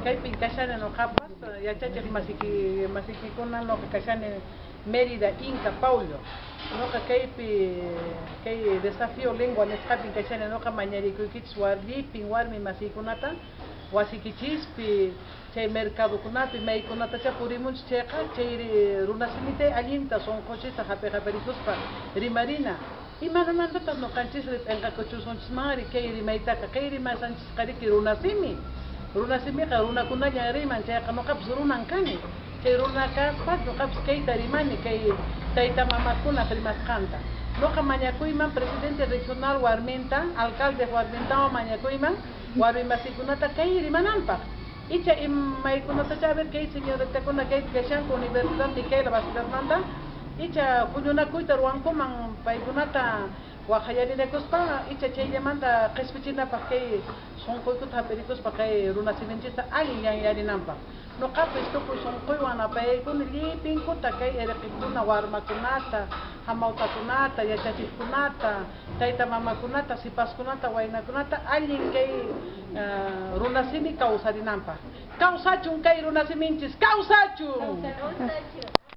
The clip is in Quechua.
Kaypin kashani noqapas yachachiq masikikuna noqa kashani Mérida Inca Paulo. Noqa kaypi kay desafío lengua nisqapin kashani noqa mañarikuykichis llipin warmi masiykunata wasikichispi chay mercadokunapi maykunatachá purimunchis chayqa chay runasimitay allinta sunqunchista hap'iqaparikuspa rimarina. Imamantataq noqanchisri p'inqakuchusunchismanri kay rimaytaqa kay rimasqanchisqariki runasimi. Runasimiqa runakunallan riman chayqa noqapas runan kani. Chay runa kaspa noqapas kayta rimani kay tayta mamakunaq rimasqanta. Noqa mañakuyman presidente regional warminta, alcalde warmintawan mañakuyman warmi masikunata kay rimananpaq. Icha maykunatachá a ver kay señoritakuna kaypi kashanku Universidad Micaela Bastidas-manta icha huñunakuyta ruwankuman paykunata waqhallarinakuspa icha chayllamanta qispichinapaq kay sunquykuta hap'irikuspa kay runasiminchista allin llanllarinanpaq. Noqapis tukuy sunquywan apayaykuni llipinkuta kay irqikuna warmakunata, hamawtakunata, yachachiqkunata, tayta mamakunata, sipaskunata, waynakunata allin kay runasimi kawsarinanpaq. Kawsachun kay runasiminchis, kawsachun! Kawsachun.